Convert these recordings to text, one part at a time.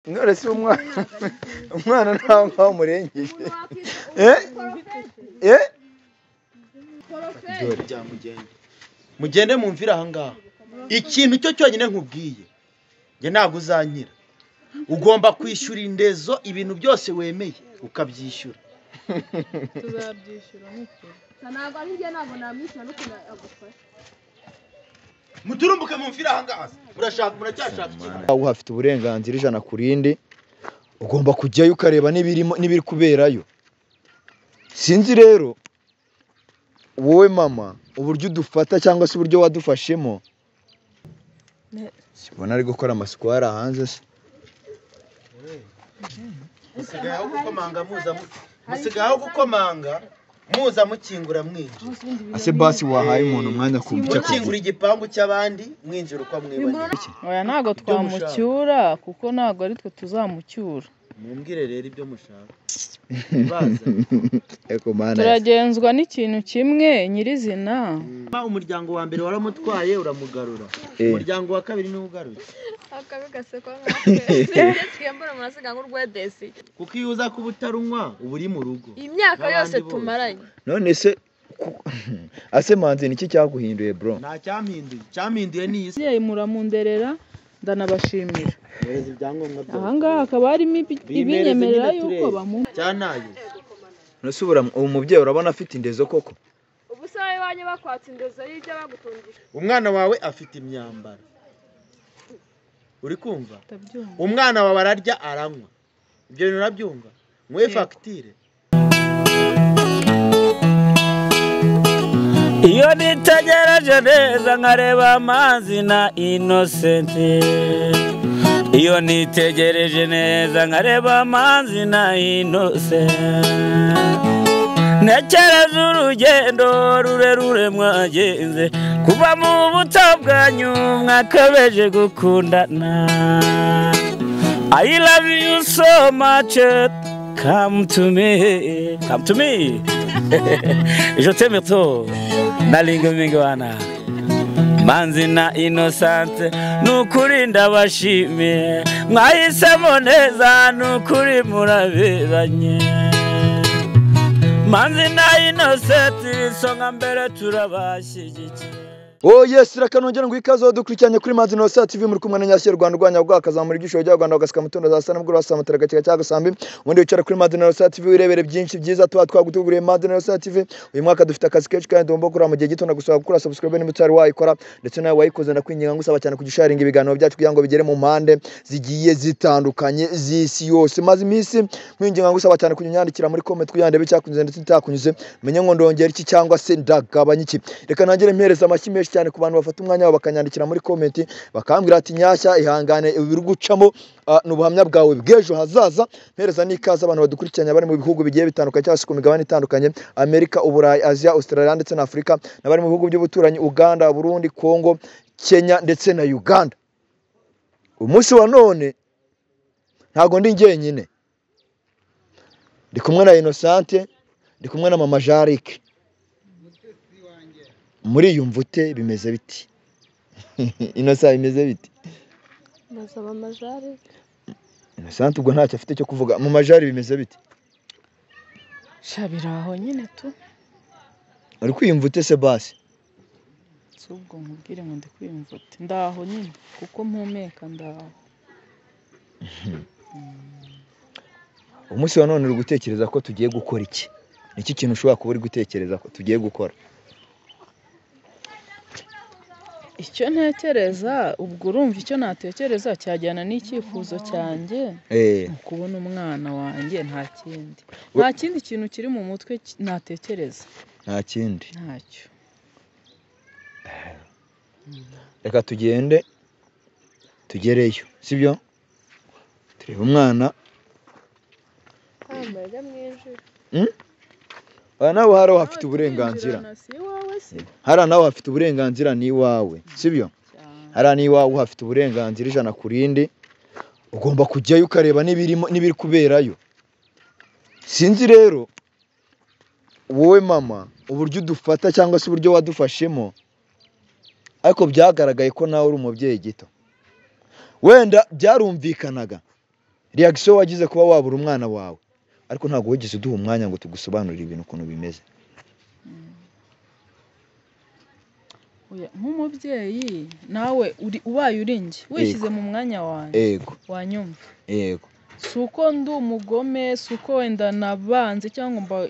None se umwana ntaho ngaho murengeje. Mugende mumvira aha ngaha. Ikintu cyo cyonyine nkubwiye, njye ntabwo uzankira. Ugomba kwishyura indezo, ibintu byose wemeye ukabyishyura. Tuzabyishyura n'ukuri. Ntabwo ari njye, ntabwo namwishyura n'ukuntu agufasha. Muturumbuke mumvira aha ngaha. Murashaka, muracyashaka iki? Uhafite uburenganzira 100 ku rindi, ugomba kujyayo ukareba n'ibirimo n'ibiri kuberayo. Sinzi rero wowe mama uburyo udufata cyangwa se uburyo wadufashemo. Sibona ari gukora amasuku hari hanze se. Musigaye aho gukomanga muza mukingura mwinjira. Ase basi wahaye umuntu umwanya kumva icyo mukingura igipangu cy'abandi mwinjira uko mwiboneye. Oya ntago twamucyura kuko ntago ari twe tuzamucyura. Mumbwire rero ibyo mushaka. Turagenzwa n'ikintu kimwe nyirizina. Umuryango wa mbere waramutwaye uramugarura. Umuryango wa kabiri niwo ugarutse. Akabigasekwa nk'aho twiyambura murasiga nk'urwedesi. Kuko iyo uza kuba utarunywa uba uri mu rugo. Imyaka yose tumaranye. None se ase Manzi niki cyaguhinduye bro? Nta cyampinduye. Cyampinduye ni isi. Yewe muramunderera ndanabashimira. Aha ngaha hakaba harimo ibinyemerera yuko bamu cyanaye. Nusubura umubyeyi urabona afite indezo koko. Ubu se wowe iwanyu bakwatse indezo y'ibyo bagutungisha. Umwana wawe afite imyambaro. Uri kumva? Umwana wawe ararya aranywa. Ibyo bintu urabyumva? Mwe facture. Iyo nitegereje neza nkareba Manzi na Innocent. Iyo nitegereje neza nkareba Manzi na Innocent. Ntekereza urugendo rurerure mwagenze kuva mu buto bwanyu mwakabeje gukundana. I love you so much, come to me, come to me. Je t'aime trop, nalinga mingwana. Manzi na Innocent nukuri ndabashimiye, mwahisemo neza nukuri muraberanye. Manzi na Innocent isonga mbere turabashyigikiye. Oh yes, reka nongera ngo ikaze dukurikiranye kuri Manzi Innocent TV muri kumwe na Nyashye Rwanda rwanya bwakazamura igisho rya Rwanda bagasika mutondo za sana muguru wasamutara gakeka cya gasambi. Ubundi wicara kuri Manzi Innocent TV wirebere byinshi byiza tuba twagutuguriye Manzi Innocent TV. Uyu mwaka dufite akazi kenshi kandi tugomba gukora mu gihe gito, ndagusaba gukora subscribe niba utari wayikora, ndetse nawe wayikoze ndakwinginga ngusaba cyane kugisharinga ibiganiro byacu kugira ngo bigere mu mpande zigiye zitandukanye z'isi yose. Maze iminsi nkwinginga ngusaba cyane kunyandikira muri comment kugira ndebe cyakunyuze ndetse itakunyuze, menye ngo ndongera iki cyangwa se ndagabanya iki. Reka nangire mpereza amashyi menshi cyane ku bantu bafata umwanya wabo bakanyandikira muri comment bakambwira ati Nyashya ihangane ibiri gucamo n'ubuhamya bwawe bw'ejo hazaza. Mpereza n'ikaze abantu badukurikiranye bari mu bihugu bigiye bitandukanye cyangwa se ku migabane itandukanye, Amerika, Uburayi, Aziya, Australia ndetse na Afurika, n'abari mu bihugu by'ubuturanyi Uganda, Burundi, Congo, Kenya ndetse na Uganda. Umunsi wa none ntago ndi njyenyine, ndi kumwe na Innocent, ndi kumwe na Mama Jarike. Muri yumvute bimeze biti? Innocent bimeze biti? Ndasaba Mama Jarike. Innocent ubwo ntacyo afite cyo kuvuga. Mama Jarike bimeze biti? Shabira aho nyine tu. Uri kwiyumvute se basi? Ubwo nkubwire ngo ndi kwiyumvute. Ndaho nyine kuko mpumeka ndaho. Umunsi wa none uri gutekereza ko tugiye gukora iki? Niki kintu ushobora kuba uri gutekereza ko tugiye gukora? Icyo ntekereza ubwo urumva icyo natekereza cyajyana n'icyifuzo cyanjye mu kubona umwana wanjye, nta kindi. Nta kindi kintu kiri mu mutwe natekereza. Nta kindi. Ntacyo. Reka tugende tugereyo, sibyo? Turebe umwana. Nawe hari hafite uburenganzira. Hara nawe hafite uburenganzira ni iwawe, sibyo? Hara ni iwawe hafite uburenganzira 100 ku rindi, ugomba kujyayo ukareba n'ibirimo n'ibiri kuberayo. Sinzi rero wowe mama uburyo udufata cyangwa se uburyo wadufashemo, ariko byagaragaye ko nawe uri umubyeyi gito. Wenda byarumvikanaga Reaction wagize kuba wabura umwana wawe, ariko ntabwo wigeze uduha umwanya ngo tugusobanurire ibintu ukuntu bimeze. Nk'umubyeyi nawe ubaye uri njye wishyize mu mwanya wanjye, wanyumva. Yego. Si uko ndi umugome, si uko wenda nabanze cyangwa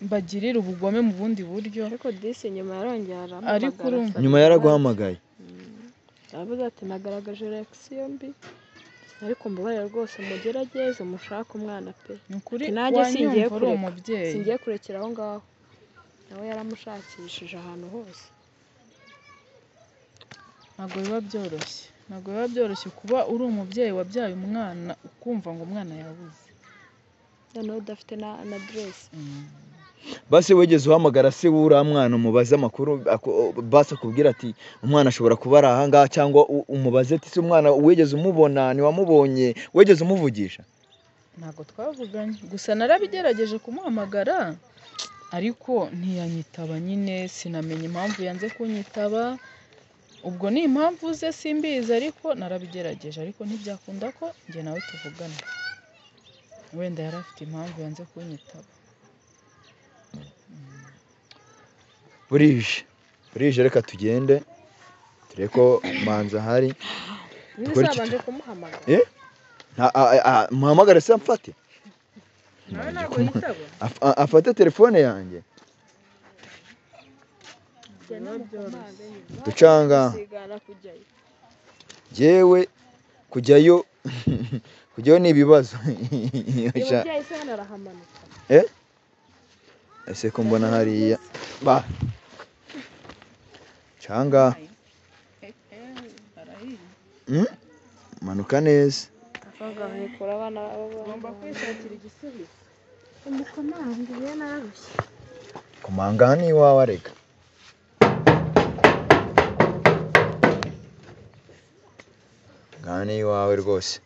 mbagirira ubugome mu bundi buryo. Ariko disi nyuma yarongera arampamagara. Nyuma yaraguhamagaye. Aravuze ati nagaragaje reaction mbi, ariko mbabarira rwose mugerageze mushake umwana pe. Nukuri nanjye singiye wanyumva uri kureka, umubyeyi. Singiye kurekera aho ngaho. Nawe yaramushakishije ahantu hose. Ntabwo biba byoroshye. Ntabwo biba byoroshye kuba uri umubyeyi wabyaye umwana ukumva ngo umwana yabuze. Noneho udafite na aderesi. Basi wigeze uhamagara se w'uriya mwana umubaze amakuru, basi akubwira ati umwana ashobora kuba ari aha ngaha, cyangwa umubaze ati se umwana wigeze umubona, ntiwamubonye, wigeze umuvugisha? Ntabwo twavuganye, gusa narabigerageje kumuhamagara ariko ntiyanyitaba nyine, sinamenya impamvu yanze kunyitaba. Ubwo ni impamvu ze simbizi, ariko narabigerageje ariko ntibyakunda ko njye nawe tuvugana. Wenda yari afite impamvu yanze kunyitaba. Burije reka tugende turebe ko Manzi ahari. Nizabanje kumuhamagara. Muhamagare se amfate. Nawe ntabwo yitaba. Afate telefone yanjye. Ducanga. Jewe kujyayo kujyayo ni ibibazo. Ese ko mbona hariya ba canga manuka neza. Komanga ni iwawe arega. Ngani iwawe rwose.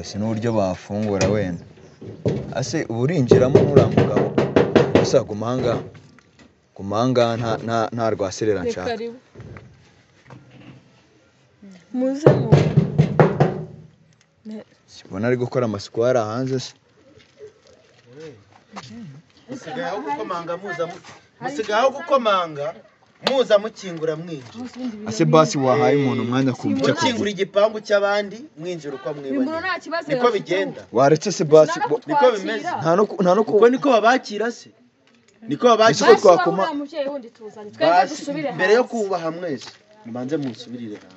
Si n'uburyo bafungura wenda. Ase uburinjiramo nuriya mugabo gusa gumanga gumanga nta rwaserera nshaka. Muze mu sibona ari gukora amasuku hari hanze se. Musigaye gukomanga muza mukingura mwinjira. Ase basi wahaye umuntu umwanya kumva mukingura igipangu cy'abandi mwinjira uko mwiboneye. Niko bigenda. Waretse se basi niko bimeze. Nta no kuko niko babakira se. Niko babakira twakoma. Mbere yo kubaha mwese mubanze munsubirire hanze.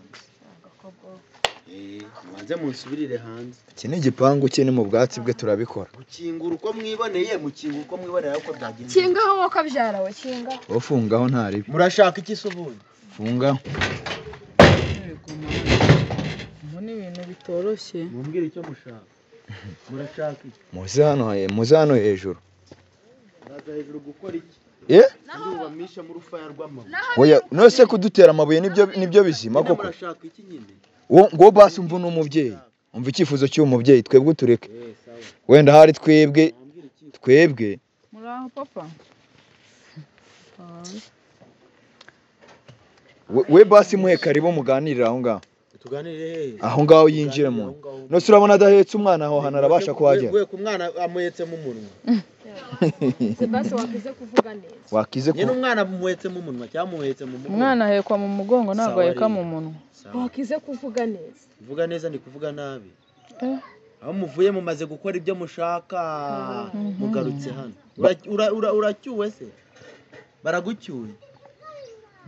Mubanze munsubirire hanze. Iki ni igipangu cye ni mu bwatsi bwe turabikora. Gukingura uko mwiboneye, mukingura uko mwiboneye uko byagenze. Kingaho wowe kabyara we, kingaho. Ufungaho nta ribi. Murashaka iki se ubundi? Fungaho. Mbona ibintu bitoroshye. Mumbwire icyo mushaka. Murashaka iki? Muze hano hejuru. Naza hejuru gukora iki? Ndubamisha mu rufaya rw'amabuye. Oya, nose kudutera amabuye nibyo bizima koko. Murashaka iki nyine? Ngo basi umva n'umubyeyi, umva icyifuzo cy'uwo mubyeyi, twebwe tureke. Wenda hari twebwe muraho papa. We basi muhe karibu muganirira aho ngaho. Tuganirire hehe? Aho ngaho yinjira mu. Nose urabona adahetse umwana aho hantu arabasha kuhagera. We ku mwana amuhetse mu munwa. Basi wakize kuvuga neza. Wakize ku. Nyine umwana amuhetse mu munwa cyangwa amuhetse mu mugongo. Umwana ahekwa mu mugongo ntabwo aheka mu munwa. Wakize kuvuga neza. Kuvuga neza ni kuvuga nabi. Aho muvuye mumaze gukora ibyo mushaka mugarutse hano. Uracyuwe se? Baragucyuye.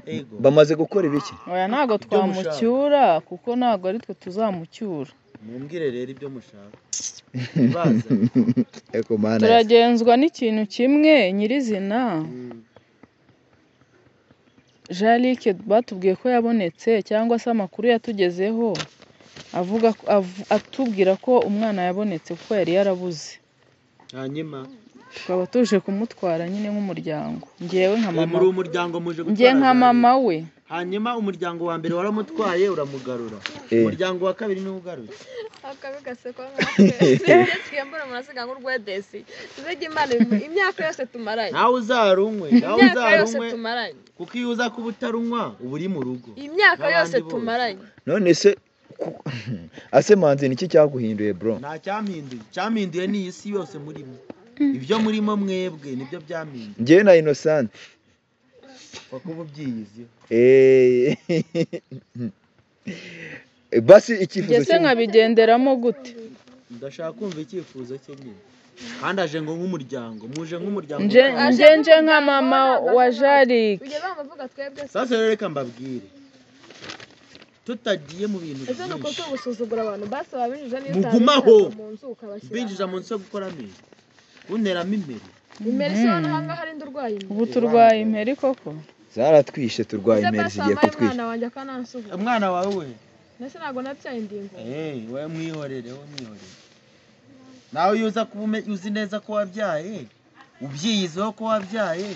Ego. Bamaze gukora ibiki? Oya ntago twamucyura kuko ntago ari twe tuzamucyura. Mumbwire rero ibyo mushaka. Baza. Eko mana. Turagenzwa n'ikintu kimwe nyirizina. Jean-Luc batubwiye ko yabonetse cyangwa se amakuru yatugezeho avuga atubwira ko umwana yabonetse kuko yari yarabuze. Hanyuma tukaba tuje kumutwara nyine nk'umuryango. Ngewe nka mama. Muri umuryango muje gutwara. Ngewe nka mama we. Hanyuma umuryango wa mbere waramutwaye uramugarura. Umuryango wa kabiri niwo ugarutse. Akabigasekwa nkatwe. Twiyambura umuntu asiga nk'urwedesi. Tuzajya Imana imyaka yose tumaranye. Nawe uzarunywe, nawe Imyaka yose uzarunywe tumaranye. Kuko iyo uza kuba utarunywa uba uri mu rugo. Imyaka yose N'abandi bose. tumaranye. None se ase Manzi niki cyaguhinduye bro? Nta cyampinduye, cyampinduye ni iyi si yose murimo. Ibyo murimo mwebwe nibyo byampinduye. Njyewe na Innocent. Kuko uba ubyiyiziho. Basi icyifuzo Njye se nkabigenderamo gute? Ndashaka kumva icyifuzo cye nyine. Kandi aje ngo nk'umuryango, muje nk'umuryango. Nje nje nka mama wa Jarike. Ujye bamuvuga twebwe se. Sasa rero reka mbabwire. Tutagiye mu bintu Ese nuko byinshi. tubusuzugura abantu basi babinjije neza. Mugumaho. Mu nzu ukabashyira. Binjija mu nzu yo gukoramo iki? Unteramo imperi. Imperi se hano hanga hari indi urwaye imperi. Ubu turwaye imperi koko? Zaratwishe turwaye Ese imperi basi zigiye wampaye kutwisha. umwana wanjye akanansuhuza. Umwana wawe we. Nese ntabwo nabyaye indingo. We mwihorere, we mwihorere. Nawe iyo uza kuba uzi neza ko wabyaye, ubyiyizeho ko wabyaye,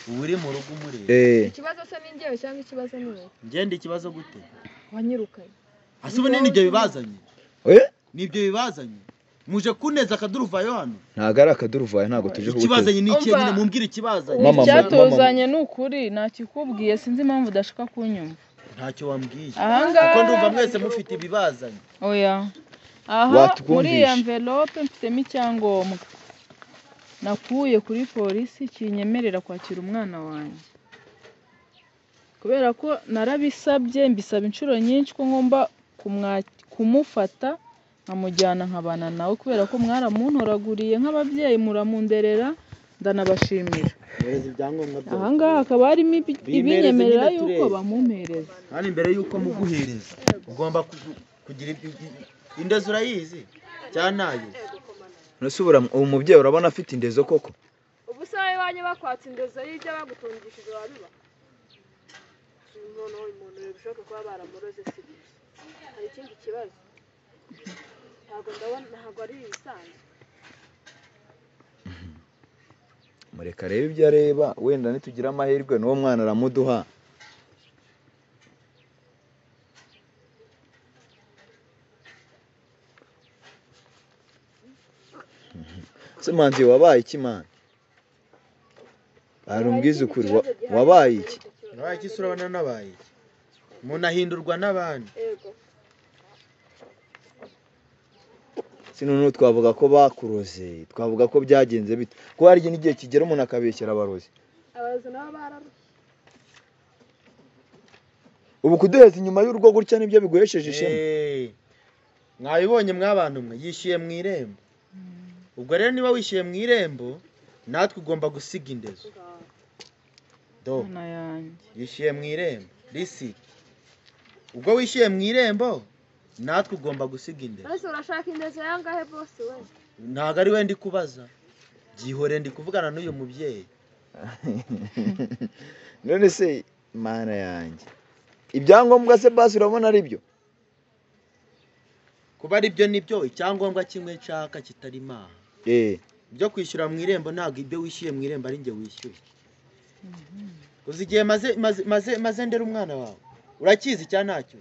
uba uri mu rugo umureba. Ikibazo se ni njyewe cyangwa ikibazo ni wowe? Ngende ikibazo gute? Wanyirukanye. Ase ubu nibyo bibazanye? Nibyo bibazanye? Muje kuneza akaduruvayo hano? Ntago ari akaduruvayo, ntago tuje kuguteza. Ikibazanye ni iki nyine, mumbwire ikibazanye. Mama, Icyatuzanye ni ukuri, nakikubwiye sinzi impamvu udashaka kunyumva. Ntacyo wambwiye. Ahangaha Kuko ndumva mwese mufite ibibazanye. Oya. Aha muri iyi envelope mfitemo icyangombwa nakuye kuri polisi kinyemerera kwakira umwana wanjye. Kubera ko narabisabye mbisaba inshuro nyinshi ko ngomba kumufata nkamujyana nkabana nawe, kubera ko mwaramuntoraguriye nk'ababyeyi muramunderera, ndanabashimira. Aha ngaha hakaba harimo ibinyemerera yuko bamumpereza. Kandi mbere yuko muguhereza ugomba kugira indezo urayizi cyanaye. None ubura umubyeyi urabona afite indezo koko? Ubu se wowe iwanyu bakwatse indezo y'ibyo bagutungishije wabiba? Noneho umuntu bishoboka kuba baramuroze si byo. Hari ikindi kibazo. Ntabwo ndabona, ntabwo ari ibisanzwe. Mureka rebe ibyo areba, wenda nitugira amahirwe n'uwo mwana aramuduha. Se Manzi wabaye iki man? Arumbwiza ukuri wabaye iki? Nabaye iki urabona nabaye iki? Umuntu ahindurwa n'abandi. Yego. Sinone twavuga ko bakuroze, twavuga ko byagenze bite? Ko hari n'igihe kigera umuntu akabeshyera abarozi. Abarozi nabo bararushye. Ubu kuduheza inyuma y'urugo gutya nibyo biguhesheje ishema. Mwabibonye mwabantu mwe, yishyuye mu irembo. Ubwo rero niba wishyuye mu irembo natwe ugomba gusiga indezo. Do. Yishyuye mu irembo, receipt. Ubwo wishyuye mu irembo natwe ugomba gusiga indezo. Ese urashaka indezo yangahe boss we? Ntago ari we ndi kubaza. Byihore ndi kuvugana n'uyu mubyeyi. None se mana yanjye. Ibyangombwa se basi urabona ari byo? Kuba ari byo nibyo, icyangombwa kimwe nshaka kitari maha. Ibyo kwishyura mu irembo ntabwo ibyo wishyuye mu irembo ari njye wishyuye. Uzi igihe maze ndera umwana wawe. Urakizi cyangwa ntacyo?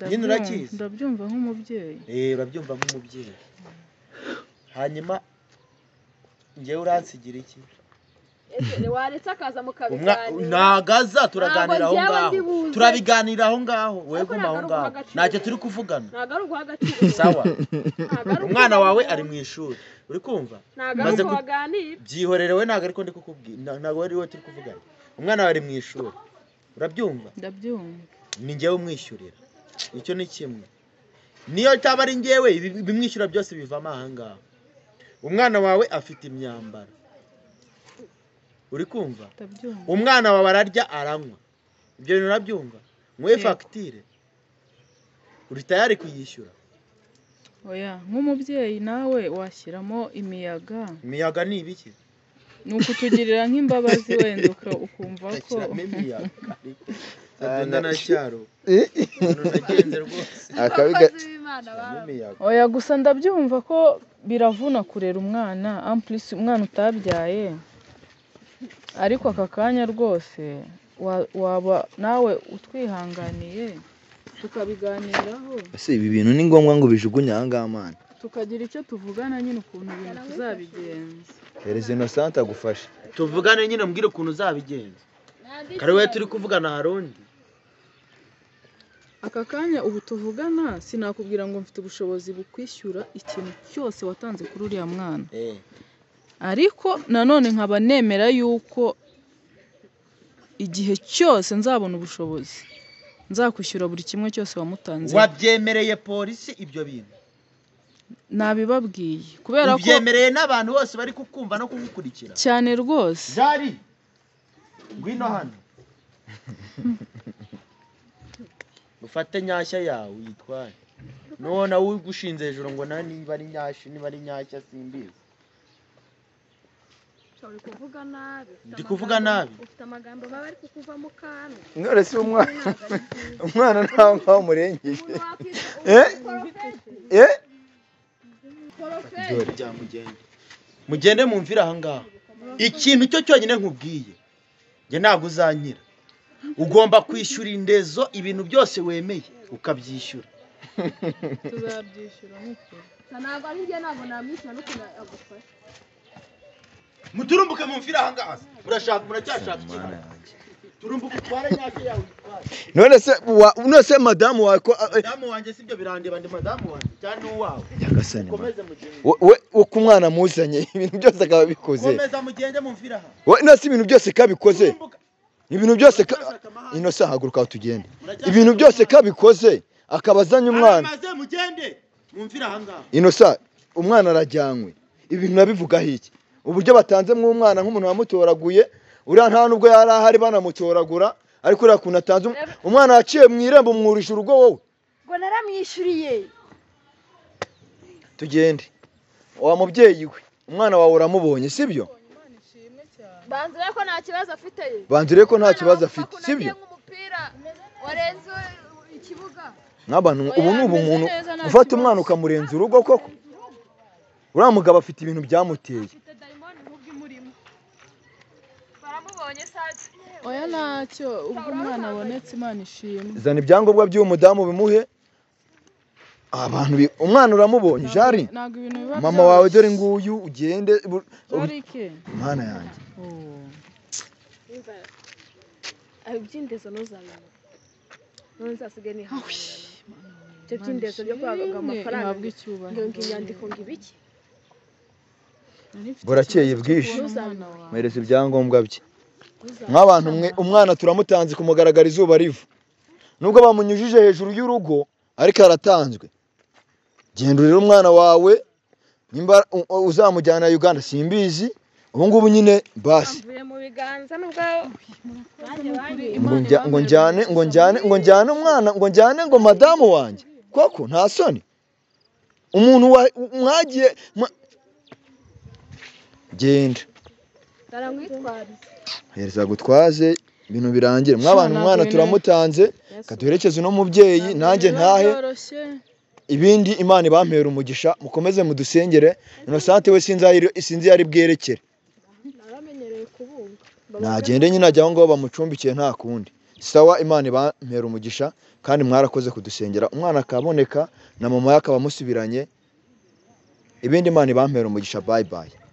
Nyine urakizi? Ndabyumva nk'umubyeyi. Urabyumva nk'umubyeyi. Hanyuma njyewe uransigira iki? Waretse akaza mukabiganira. Nagaza turaganira aho ngaho. Turabiganira aho ngaho, wewe guma aho ngaho. Ntacyo turi kuvugana. Ntago ari uguha agaciro. Sawa. Umwana wawe ari mu ishuri. Uri kumva? Ntago ari uguhaganira. Byihorere we ntago ariko ndi kukubwira. Ntago ari we turi kuvugana. Umwana wawe ari mu ishuri. Urabyumva? Ndabyumva. Ni njyewe umwishyurira. Icyo ni kimwe. Niyo cyaba ari njyewe bimwishyura byose bivamo aha ngaha. Umwana wawe afite imyambaro. Uri kumva? Umwana wawe ararya aranywa. Ibyo bintu urabyumva? Mwe facture. Uri tayari kuyishyura? Oya, nk'umubyeyi nawe washyiramo imiyaga. Imiyaga ni ibiki? Ni ukutugirira nk'imbabazi wenda ukumva ko imiyaga. Sadunda na cyaro. Nagenze rwose. Oya gusa ndabyumva ko biravuna kurera umwana, amplis umwana utabyaye. Ariko aka kanya rwose waba nawe utwihanganiye Tukabiganiraho. Ese ibi bintu ni ngombwa ngo bijugunye aha ngaha mana? Tukagira icyo tuvugana nyine ukuntu ibintu tuzabigenza. Hereza Innocent agufashe. Tuvugane nyine mbwire ukuntu uzabigenza. Kare we turi kuvugana harundi. Aka kanya ubu tuvugana sinakubwira ngo mfite ubushobozi bukwishyura ikintu cyose watanze kuri uriya mwana. Ariko nanone nkaba nemera yuko igihe cyose nzabona ubushobozi nzakwishyura buri kimwe cyose wamutanze. Wabyemereye polisi ibyo bintu? Nabibabwiye kubera ko ubyemereye n'abantu bose bari kukumva no kugukurikira cyane rwose. Jari ngwino hano ufate nyashya yawe uyitware. None ugushinze hejuru ngo na niba ari nyashya niba ari nyashya simbizi. Uri kuvuga nabi. Ndi kuvuga nabi. Ufite amagambo baba ari kukuva mu kanwa. None se umwana ntaho ngaho murengeje. Mugende mumvira aha ngaha. Ikintu cyo cyonyine nkubwiye njye ntabwo uzankira. Ugomba kwishyura indezo, ibintu byose wemeye ukabyishyura. Tuzabyishyura nk'ukuri. Ntabwo ari njye, ntabwo namwishyura n'ukuntu agufasha. Muturumbuke mumvira aha ngaha. Murashaka muracyashaka iki? Turumbuke utware nyashya yawe utware. None se madamu wawe ko madamu wanjye sibyo birandeba, ndi madamu wanjye cyane uwawe. Nyagasani. Komeze mugende. We uko umwana muzanye ibintu byose akaba bikoze. Komeza mugende mumvira aha. We none se ibintu byose kabikoze. Ibintu byose Innocent haguruka tugende. Ibintu byose kabikoze akabazanye umwana. Amaze mugende mumvira aha ngaha. Innocent umwana arajyanywe. Ibintu nabivuga hiki. Uburyo batanze mu umwana nk'umuntu wamutoraguye, uriya nta nubwo yari ahari banamutoragura, ariko uriya kuntu atanze umwana yaciye mu irembo mwurisha urugo wowe. Ngo naramwishyuriye. Tugende. Wa mubyeyi we, umwana wawe uramubonye sibyo? Banzure ko nta kibazo afite ye. Banzure ko nta kibazo afite sibyo? Warenze ikibuga. N'abantu ubu ni ubumuntu ufata umwana ukamurenza urugo koko. Uriya mugabo afite ibintu byamuteye. Oya ntacyo, ubwo umwana abonetse Imana ishimwe. Zana ibyangombwa by'uwo mudamu bimuhe. Abantu umwana uramubonye Jari. Mama wawe dore nguyu ugende. Jarike. Mwana yanjye. Ibyindezo ntuzabibona. None nzasigaye nihawe. Ibyo byindezo byo kwaga amafaranga ngo inyandiko ngo ibiki. Burakeye bwije. Mwereze ibyangombwa bye. Nk'abantu mwe umwana turamutanze kumugaragara izuba riva. Nubwo bamunyujije hejuru y'urugo ariko aratanzwe. Genda urere umwana wawe nimba uzamujyana Uganda simbizi. Ubu ngubu nyine basi. Ngo njyane ngo njyane ngo njyane umwana ngo njyane ngo madamu wanjye. Koko nta soni. Umuntu mwagiye genda. Hereza gutwaze ibintu birangire. Mw'abantu umwana turamutanze kaduherekeze no mubyeyi nanjye ntahe. Ibindi Imana ibampera umugisha mukomeze mudusengere. Innocent we sinzi yari bwerekere. Nagende nyine ajya aho ngaho bamucumbikiye nta kundi. Sawa Imana ibampera umugisha kandi mwarakoze kudusengera umwana akaboneka na mama yakaba amusubiranye. Ibindi Imana ibampera umugisha. Bye bye.